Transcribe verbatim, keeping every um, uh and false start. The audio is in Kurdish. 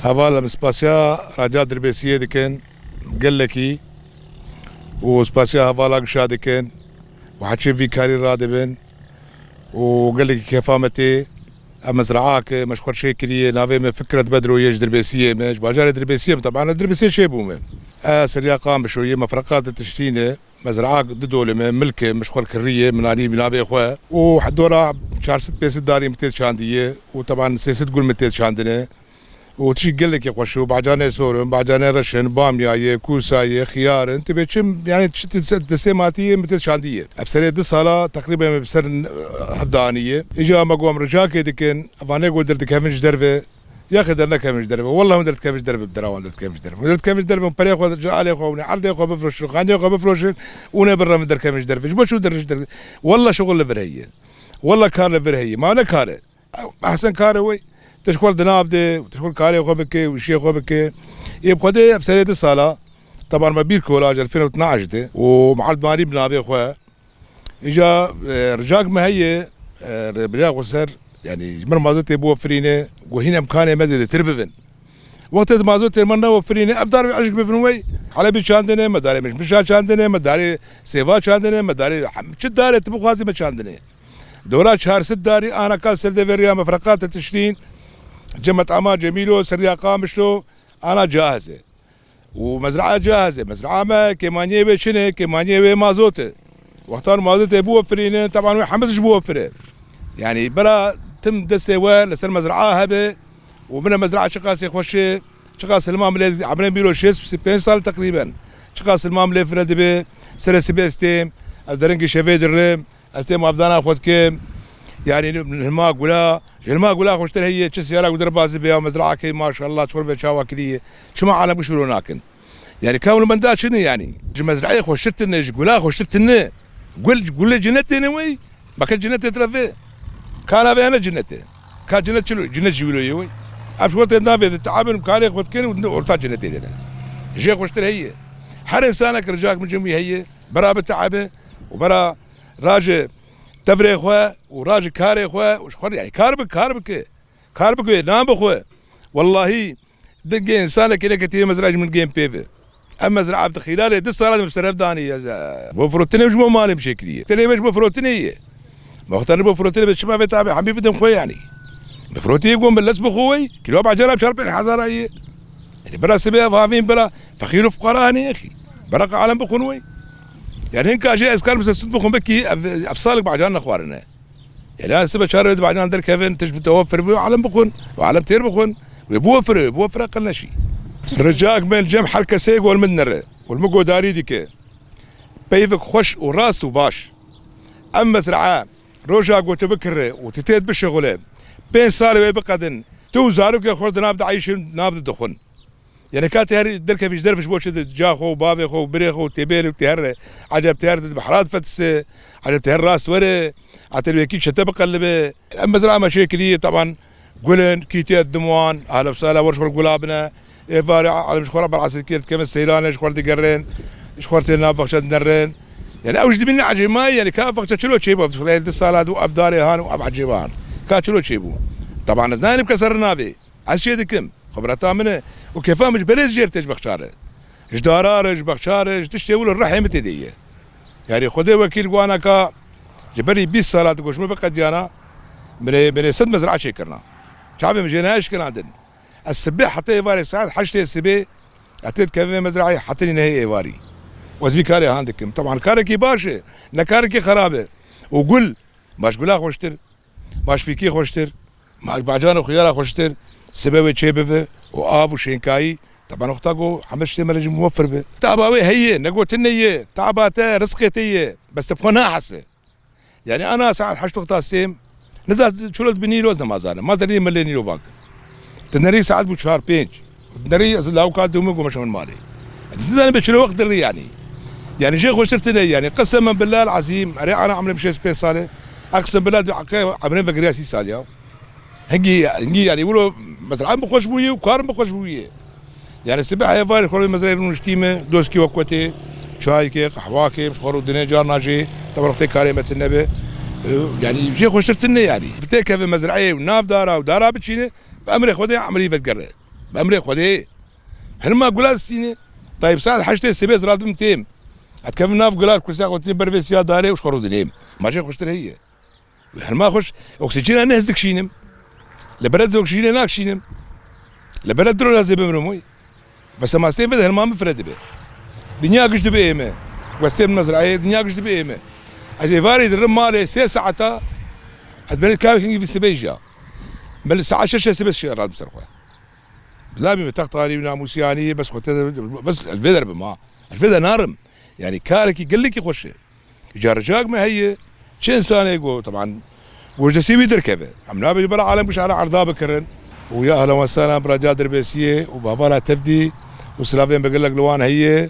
Heval, em spasiya Radya Dirbêsiyê dikin gelekî û spasiya hevala gişa dikin û heçê vî karî radibin û gelekî kefa me tê. Em mezraa ke me ji xwe çêkiriye, navê me Fikret Bedro ye, ji Dirbêsiyê me, ji bajarê Dirbêsiyê me, teban Dirbêsiyê çêbûme. Ez Sirya Qamişo ye, mefreqat Tiştîne. Mezraa du dolim e, milk e, min ji xwe kiriye, min anî bi navê xwe. Û dora çar sed pênc sed darî min tê çandiye û teban sê sed gul min tê çandine. Û tişî gelekî xweş û bacanê sor in, bacanê reş in, bamya ye, kûsa ye, xiyar in. Tibê çim, yani çi ti se-, destê matî ye, min tê çandiye. Ev serê du sala teqrîben min bi ser n-, hevdanî ye. Îca me got em ricakê dikin, evanê got derdikevin ji derve. Yaxê dernekevin ji derve. Wallah hûn derdikevin ji derve, bi dera wan derdikevin ji derve. Hûn derdikevin ji derve, hûn perê xwe ji alê xwe, hûn ê erdê xwe bifroşin, xaniyê xwe bifroşin, hûn ê birevin derkevin ji derve. Ji bo çi hûn derin ji derve? Wallah şixul li vir heye. Wallah kar li vir heye. Ma ne kar e. Ehsen kar e wey. Tu ji xwe di nav de, tu ji xwe karê xwe bike, û işê xwe bike. Ê bi Xwedê ev serê du sala, teban me bîr kola ji elfên û tnaş de û me erd marî bi navê xwe. Îca, e, ricak me heye, e, rêberiya xweser, yani ji min mazotê biwefirîne, ku hîn emkanê me zêdetir bibin. Wextê di mazotê me newefirîne, ev dar wê ejk bibin wey, Helebî çandine, me darê Mişmişa çandine, me darê Sêva çandine, me darê hem-, çi darê tu bixwazî me çandine. Dora çar sed darî ana ka ser devê riya mefreqat tiştîn, Cemet Ama Cemîlo, Seriya Qamişlo, ana cahiz e. Û mezraa cihaz e. Mezraa me kêmaniyê wê çi ne? Kêmaniyê wê mazot e. Wextan mazotê biwefirînin, teban wê hemd ji biwefire. Yani bera tim destê we li ser mezraa hebe û bine mezraa çiqasê xweş e, çiqas hilma milê, emrê bîro şêst pênc sal teqrîben. Çiqas hilma milê fire dibe, serê sibê ez têm, ez derengê şevê dirim. Ez têm avdana xwe dikim. Yani hilma gula, ji hilma gula xweştir heye, çi siyara ku derbazî be ya mezraakê, maşallah, çor be çawa kiriye. Çima alem ku şûro nakin? Yani ka hûn benda çi ne yani? Ji mezraê xweştir tine, ji gula xweştir tine. Gul, gulê cenetê ne wey? Bake cenetê direve. Ka navê hene cenetê. Ka cenet çilo, cenet jî wilo ye wey. Ev ji xwe tên navê de teabin, karê xwe dikin û orta cenetê de ne. Jê xweştir heye. Her insanek ricak min cem wî heye. Bera biteabe û bera raje tevrê xwe û raje karê xwe û ji xwe, yani kar bi, kar bike. Kar bike, nan bixwe. Wellahî, dingê insanekê neketiye mezra ji min gêm pê ve. Ev mezra ev di xîlalê du sala min bi ser ev danî ye. Bo firotinê ji bo malê min çêkiriye. Tenê me ji bo firotinê ye. Wexta ne bo firotinê be çima vê tabe hemî bidim xwe yani. Bi firotiye gon bi les bixwe wey. Kilo bacana çar pênc hezara ye. Yani bira sibê ev havîn bira feqîr û fuqara hene yexî. Bira ka alem bixwin wey. Yani hinka jê ez kar mesela süt bixwin bekî ev, ev salik bacan nexwarine. Yani ez sibe çar wê bacan derkevin, tişt bi tewafir bi alem bixwin. Ve alem têr bixwin. Ve bu wefire, bu wefire qil neşî. Ricak min cem her kesê gol min nere. Gol min godarî dike. Peyvik xweş û rast û baş. Em mezraa roja gotu bikire û tu têt bişixule. Pênc sal wê biqedin. Tu û zarokê xwe di nav de eyşin, nav de dixwin. Yani ka tê her derkevî ji derviş bo çi de ca xwe û bavê xwe û birê xwe û têbêr û tê her re. Eceb tê her de bi herat fetise. Eceb tê her rast were. Atel wekî çete biqelibe. Em mezra me çêkiriye, teban gulin, kîtiye dimwan, ahla sala wer ji xwe gula bine. Êvarê alem ji xwe re berasî kir, dikeme seyrane ji xwe digerin, ji xwe tê nav baxçe dinerin. Yani ew ji dibîn ecêma, yani ka baxçe çilo çêbû, ev di sala du ev darê han û ev ecêba han. Ka çilo çêbû. Teban ez nanim ke ser navê. Ez çê dikim. Xibreta min e. Û kefa min ji berê jêr tê ji bexçare. Ji dara re, ji bexçare, ji tiştê wilo rehê min tê de ye. Yani Xwedê wekîl wana ka ji berî bîst sala di goşme biqediyana, min ê, min ê sed mezra çêkirina. Çavê min jê neşkinandin. Ez sibê heta êvarê saet heştê sibê, ez tê dikevim vê mezrayê, hetinî nehê êvarî. Û ez vî karê han dikim. Teban karekî baş e, ne karekî xerab e. Û gul, baş gula xweştir. Maşfîkî xweştir, ma-, bacan û xiyara xweştir, sibe wê çê bibe û av û şênkayî, teban wexta ku hemî tiştê me re jî muwefir be. Taba wê heye, ne gotin ne ye, taba te, rizqê te ye, bes te bi xwe nahese. Yani ana saet heşt wexta sêm, niza çilo dibînî îro ez nemazanim, ma deriyê milê nîro bak. Di nerî saet bû çar pênc. Di nerî ez lawika dû min gomeşe min malê. Dizanim bê çilo wext dirî yani. Yani jê xweştir tine yani. Qisem min billah el-azîm. Erê ana emrê min şêst pênc sal e. Aqsim billah di aqe emrê min vegiriya sî sal ya. Hingî, hingî yani wilo mesela em bi xweş bûye û karim bi xweş bûye. Yani sibeh êvarê xwe mesela rûniştî me, doskî wek wetê, çayke, qehwake, ji xwe rû dinê carna jê, teber wextê karê me tine be. E, yani jê xweştir tine yani. Tê keve mezrayê û nav dara û dara biçîne, bi emrê Xwedê emrî vedgere. Bi emrê Xwedê. Hilma gula distîne. Tayîb saet heştê sibê ez radibim têm. Ez dikevim nav gula, kursiya xwe tê ber vê siya darê û ji xwe rûdinêm. Ma jê xweştir heye. Hilma xweş, oksîjena nehz dikişînim. Li bere ez oksîjenê nakişînim. Li bere du roja zê bimrim wî. Bes ema sê vê de hilma min fire dibe. Dinya giş dibe ême. Westê min mezrayê dinya giş dibe ême. Ez êvarê dirim malê sê saeta. Ez berê kahvekî vî sibê jî ya. Min saet şeş sibê şi radim ser xwe. Labî me textanî û namûsiyanî bes xwe tê de, bes ez vê der bim ha. Ez vê de narim. Yani karekî gelekî xweş e. Carcak me heye. Çi insanê ku, teban, gojdesî wî derkeve. Em nabê ji ber alem ku şara erda bikirin. Û ya ehlen we sehlen bira ca Dirbêsiyê û bavala tevdî û silavên bi gelek li wan heye.